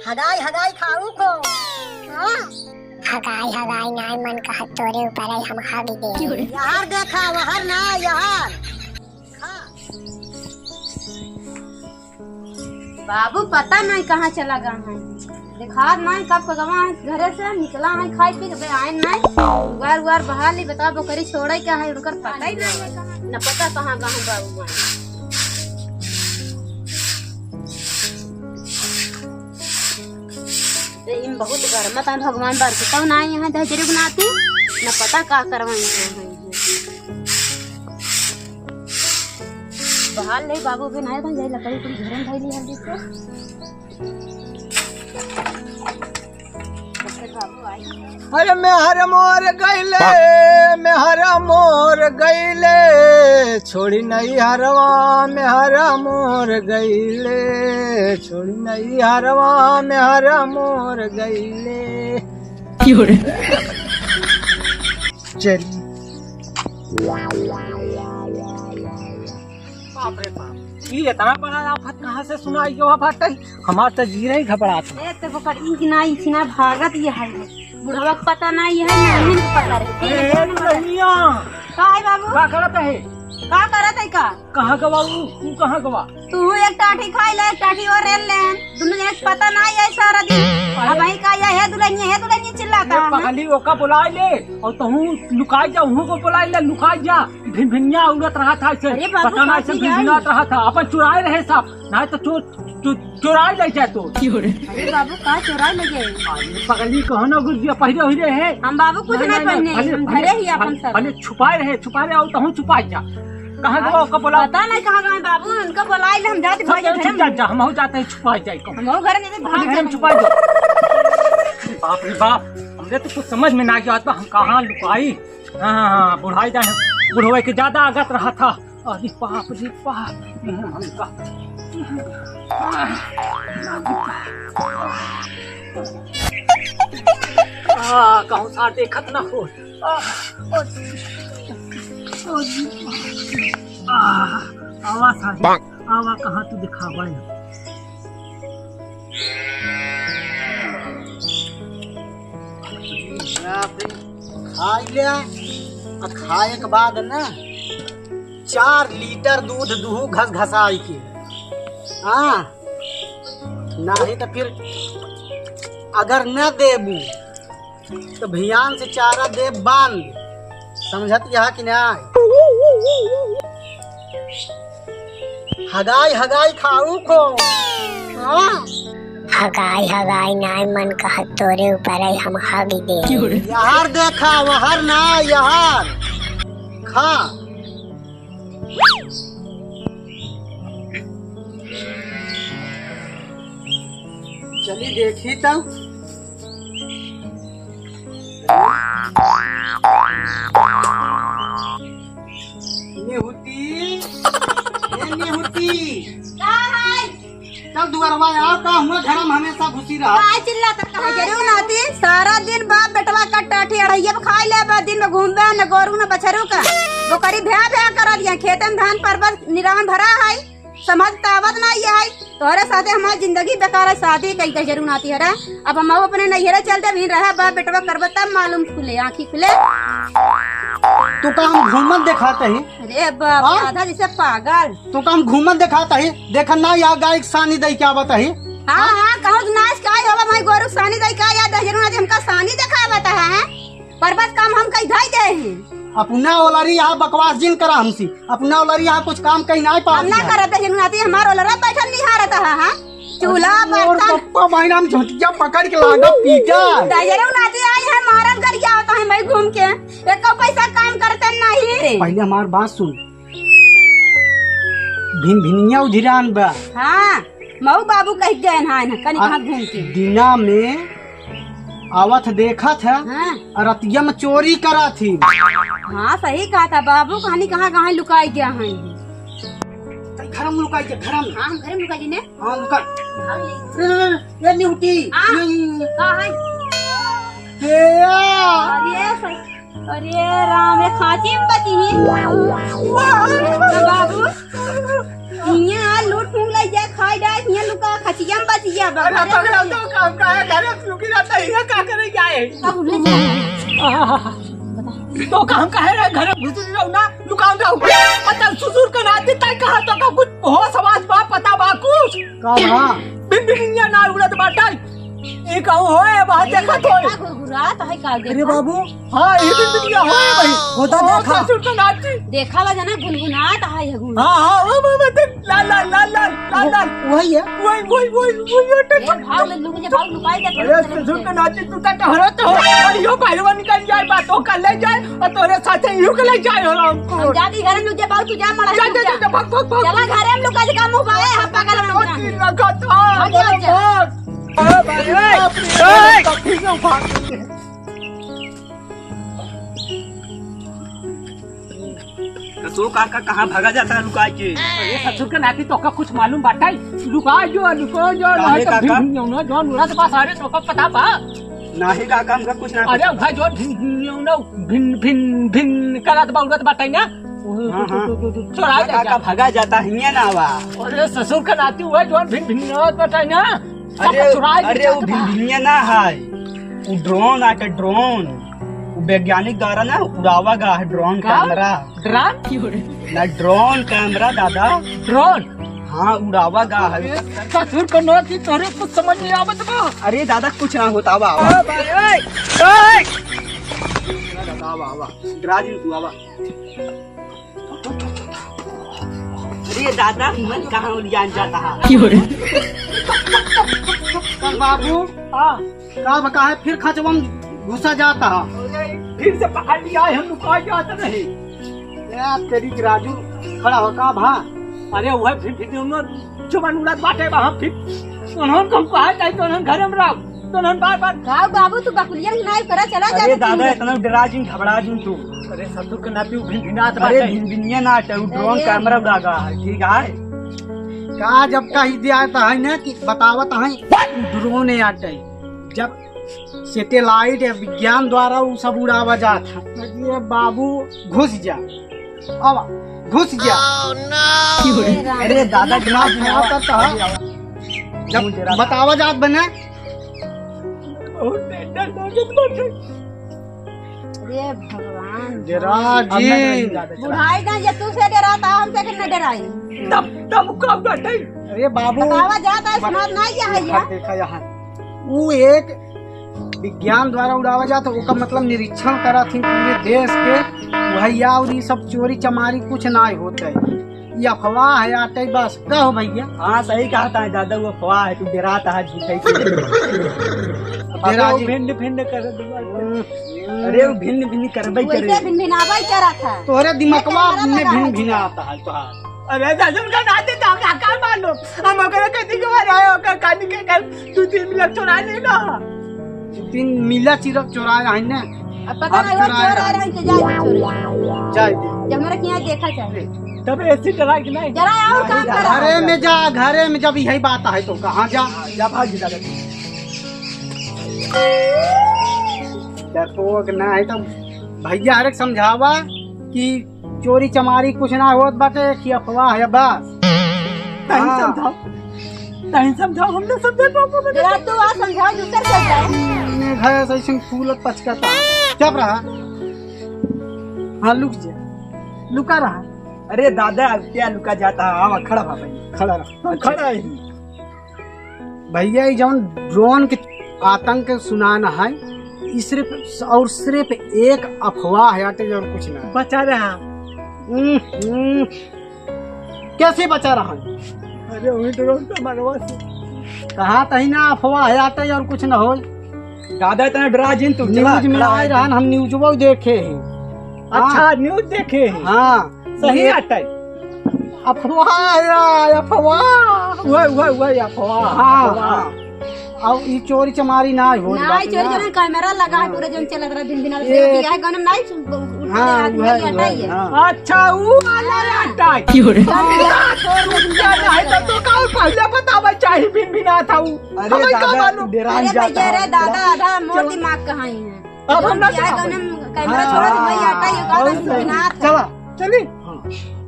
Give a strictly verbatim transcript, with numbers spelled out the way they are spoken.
हगाई हगाई खाऊ को। हाँ। हगाई हगाई नाय मन कहत तोरे ऊपर आई हम हग दे। यार देखा वहर ना यार। हाँ। बाबू पता नहीं कहाँ चला गया है, देखात नहीं कब गवा है घरे से निकला है, खाए पी के आए नहीं, उगार उगार बहा ली, बता बकरी छोड़े क्या है, उनकर पता ही नहीं है कहाँ, न पता कहाँ गवा है बाबू माई। इन बहुत गरम है, भगवान बरसतौ ना यहाँ दहजरी बनाती, न पता का करवाई यहाँ। बहाल ले बाबू भी ना है, तो यही लकड़ी पूरी घर में धइली हल्दी से। अरे मेहर मोर गइले, मेहर मोर गइले, छोड़ी नैहरवा मेहर मोर गइले, छोड़ी नैहरवा मेहर मोर गइले। चली। बाप रे बाप, ई इतना बड़ा आफत कहाँ से सुनाई गवा बाटे? हमार त जीरे ही घबरात है। ए, ते बकर ई कि ना, ई छिना भागत ये है। बुढ़वा के पता ना ये है, ना इन्हीं को पता रहे। ए, ए, दुल्हनिया। का है बाबू? का करत है? का करत है का? कहाँ गवा ऊ? तू कहाँ गवा? तू एक टाठी खाई ले, एक टाठी और रेल ले। दुनू जने के पता ना ये सारा दिन। अरे। अब वही का ये, "हे दुल्हनिया, हे दुल्हनिया" चिल्लाता ये है। पगली ओका बुलाए ले, और तहूँ लुकाई जा, उहू को बुलाए ले, लुकाई जा। भिनभिनिया उड़त रहा था ऐसे। अरे बाबू, पता ना ऐसे काची भिनभिनात रहा था। अपन चुराए रहे सब, ना तो चो-, चो-, चुराए ले जाए तो। अरे बाबू, का चुराए ले जाए? अरे पगली कहो ना गुजिया पहिरे हुई रहे। हम बाबू कुछ नहीं, नहीं नहीं, पहने, भले, हम भले, घरे ही अपन भले, सब। भले छुपाए रहे, छुपाए रहे, और तहूँ छुपाए जा। कहाँ गवा ओका बोला? पता नहीं कहाँ गए बाबू, उनका बुलाए ले, हम जाते सब भाई घर में। जा, जा, हम जाते हैं छुपाए जाए को। हम घर में से भाग घर में जाते छुपाए जा। अरे बाप रे बाप, हमरे तो कुछ समझ में ना गया, हम कहाँ लुकाई। हाँ, हाँ, हाँ, बुढ़ाई जाने, बुढ़वे के ज्यादा आगत रहा था। अरे बाप रे बाप, मुंह हमका। आ, कहूँ सा देखत ना हो। आ, आ, आवा साहब, आवा कहाँ तू दिखावा है? खाई ले, आ खाए के बाद ना चार लीटर दूध दुहू घस घसाई के। हाँ, नहीं तो फिर अगर न देबू तो भियान से चारा देब बांध, समझत यहा कि ना? हगाई हगाई खाऊ को। हाँ। हगाई हगाई नाय मन कहत तोरे ऊपर आई हम हग दे। यार देखा वहर ना यार। खा। चली देखी तब। निहुती, ए निहुती। का है? चल दुआरवा आओ, का हुआ घर में हमेशा घुसी रहा। का चिल्लात रहा? जरूर नाती, सारा दिन बाप बेटवा का टाठी अड़ैया पे खाई ले, बा दिन में घूमबे न गोरू न बछरू का। वो करी भ्या भ्या कर दिया, खेते में धान परबत निरावन भरा है। समझ त आवत ना ये है, तोहरे साथे हमार जिंदगी बेकार है, शादी कई के जरूर नाती हरा। अब हम अपने नैहरे चल देब, रहा बाप बेटवा करब तब मालूम खुले, आँखी खुले। तू का हम घूमत देखात ही? अरे बाप, हाँ? आधा जैसे पागल। तू का हम घूमत देखात ही? देखा ना, यहाँ गाय के सानी दई क्या बताही? हाँ, हाँ, कहूँ तो नाच का ही होबा, मैं गोरू के सानी दई का याद है, जरूर नाती हमका सानी देखावत है, हैं? पर बस काम हम कई धई दे ही। अपना ओलरी यहाँ बकवास जिन करा हमसे, अपना ओलरी यहाँ कुछ काम कहीं ना पावत हम ना है। करत है, जरूर नाती हमार ओलरा बैठल निहारत है, हाँ? चूल्हा, अरे, और बर्तन। पप्पा महीना में झोंटिया पकड़ के लागा पीटा। दहिजरू नाती आई है, मारन कर क्या होता है, मैं घूम के एको पैसा काम करते नहीं। पहले हमार बात सुन, भिन भिनिया उधिरान बा। हाँ, मऊ बाबू कह गए ना, ना, कनी आ, कहाँ घूम के। दिना में आवत देखत है, हाँ। और रतिया में चोरी करा थी। हाँ, सही कहा था बाबू, कहानी कहाँ, कहाँ लुकाई गया है। तई घर में लुकाई के, घर में। हाँ, हम घर में लुकाई ने। हाँ, लुका। हाँ, ये। ले, ले, ले, ले, निहुती। हाँ, नहीं। का है? ए, आ। अरे, सही। अरे राम रे, खाँची में बची ही। बाबू, हियाँ लूट फूँक लइ जाए, खाइ जाए, हियाँ लुका खचिया में बची है, बाबू। अरे पगला, तो काम का है, घर में लुकी रहता है, हियाँ का करे जाए? बाबू, ले जा। तो काम का है, घर में घुस जाओ ना, लुकाओ जाओ। पता ससुर का नाती तय कहा तो का कुछ होश आवाज बा, पता बा कुछ? का बा? बिन बिनिया ना उड़त बाटे। ई कहूँ होए, बात अरे, देखत होए। घुरघुरात है का अरे देखा? बाबू, हाँ, ई बिन बिनिया होए भाई। होता ओ, देखा। ससुर का नाती। देखा ला जना गुनगुनात है ये गुन। हाँ, हाँ, वो, वो, वो, देख, ला, ला, ला, ला, ला, ला। वही है। वही, वही, वही, वही, ए, भाग ले, लुक जा, भाग, लुकाई जा, अरे, लुक जा, ससुर लुक का जा। नाती, तू तो टहरत हो। अरे, यो बाहरवा निकल जाए, बातों कर ले जाए, और तोरे साथे यूं के ले जाए हो हमको। हम जाती घर में, जा, भाग, तू जा, मड़ा जा, तू जा, जा। जा, भाग, भाग, भाग। चला घरे में लुका जा, मुँह बाए, हम पागल हम ओ, लोग। की लगा था, भाग, भाग, जा। भाग। अरे भाई, ए, ए। कसो काका कहाँ भागा जाता है लुकाई के? अरे ससुर के नाती तोका कुछ मालूम बाटे? लुका जो, लुका जो, काहे नहीं तो काका? भिन, भिन, जौन उड़त बा सारे तोका पता बा? नाही काका, हमका कुछ ना अरे पता। भाई जो भिन, भिन, भिन, भिन, भिन करत बा उड़त बाटे ना? हाँ, हाँ। चोरा काका, ले जा। भागा जाता हियाँ ना बा। अरे ससुर के नाती हुआ जौन भिन, भिन करत बाटे ना? अरे, अरे, उ भिनभिनिया ना है, उ drone आटे, drone। उ वैज्ञानिक द्वारा ना उड़ावा गा है drone का? Camera। Drone? ना, drone camera दादा। Drone? हाँ, उड़ावा गा है। अरे, ससुर को नौती तोरे कुछ समझ नहीं आवत बा। अरे दादा, कुछ ना होता, आवा, आवा। ओ भाई, ओए, ओए। दादा, आवा, आवा। डरा जी तू, आवा। अरे दादा, मन कहाँ उलियान जाता है? का बाबू? हाँ। का बका है, फिर खचवा में घुसा जाता है? फिर से पकड़ लिया है, हम लुका जाते नहीं। या तेरी के राजू, खड़ा हो का भा? अरे वह फिर, फिर उन्होंने जो मन उड़त बाटे वहाँ फिर उन्होंने कम कहा जाए तो उन्होंने घर में रहो। तो नन बार बार। का बाबू, तू बकुलिया में नाई करा, चला जा अरे तू दादा, तीन इतना डरा जिन, घबरा जिन तू। अरे ससुर के नाती उ भिनभिनात अरे बाटे। भिनभिनिया ना हटे, उ drone अरे। Camera उड़ा गा है, ठीक है? का जब कही दिया तो है ना कि बतावत है, drone है आटे। जब satellite या विज्ञान द्वारा उ सब उड़ावा जात है। ये बाबू घुस जा। आवा, घुस जा। Oh, no! अरे दादा, दिमाग में आवत तो है। जब बतावा जात बने। अरे भगवान। डरा जी। बुढ़ाई ना, ये तू से डराता, हमसे के न डराई। तब, तब का बैठे? अरे बाबू। बतावा जात है, सुनात नहीं क्या है ये? देखा यहाँ। वो एक विज्ञान द्वारा उड़ावा जात, ओकर मतलब निरीक्षण करा थी पूरे देश के, भैया, और ये सब चोरी चमारी कुछ ना होते, ये अफवाह है आटे बस। कहो भैया। हाँ, सही कहा था दादा, वो अफवाह है, तू डराता है झूठे से। डरा अरे वो जी। भिन्न भिन्न कर दो। अरे वो भिन्न भिन्न करबे करे। वैसे भिनभिनावा ही करा था। तोहरे दिमागवा में भिनभिनाता है तोहार। अरे दादा, उनका नाते तो का, का मालूम? हम ओकरा कहती के मारे आए, ओकर कानी के कर दो तीन मिला चुरा ले ना। दो तीन मिला चिरक चुराया है ना। अब पता अब नहीं, वो चुराया चोर आ है। रहा है कि जाए चोर। जाए दे। जब हमारे के यहाँ देखा जाए। तब ऐसी डरा कि नहीं? जरा और काम करा। घरे में जा, घरे में जब यही बात है तो कहाँ जा? जा भाग जा। डरपोक ना है तो भैया हरेक समझावा कि चोरी चमारी कुछ ना होत बाटे, कि अफवाह है बस। तहीं हाँ। समझाओ, तहीं समझाओ, हम ना समझे पापा बने। जरा तू आ समझाओ, दूसर के जाए। ने भैंस ऐसे फूलत पचकता। चुप रहा। हाँ, लुक जा, लुका रहा। अरे दादा, अब क्या लुका जाता है? आवा, खड़ा भा भाई। खड़ा रहा। खड़ा है। भैया, ये जौन drone के आतंक सुनाना है, ये सिर्फ और सिर्फ एक अफवाह है, आटे और कुछ ना है। बचा रहा। हम्म, हम्म। कैसे बचा रहा है? अरे, वही drone का मरवा से। कहा तही ना अफवाह है, आटे और कुछ ना हो। दादा, इतना डरा जिन तू, चला, न्यूज में खड़ा आए है। रहन, हम न्यूजवो देखे हैं। अच्छा, हाँ। न्यूज देखे हैं। हाँ। सही ये आटे। अफवाह है, अफवाह। वही, वही, वही अफवाह, हाँ, अफवाह। हाँ। अब ई चोरी चमारी ना हो, नाई, चोरी चमारी कैमरा लगा है, हाँ। पूरे जन चलत रहा, दिन दिन ये बियाह गाने में नाई उठा हाँ, ले, आदमी वही, हटाइए। वही, हाँ। अच्छा, वो वाला हाँ। आटा। क्यों रे? क्या ना है, तब तो का पहले बतावे चाही, भिनभिनात है वो। अरे हमें का दादा, मालूम? तू डेरान अरे जाता भैया, है। अरे दादा, आधा मोर चलो। दिमाग कहाँ ही है? अब हम ना बियाह चलाओ। गाने में कैमरा छोड़ा दे, मैं आटा ये का और सुनात है। चला, चली। हाँ।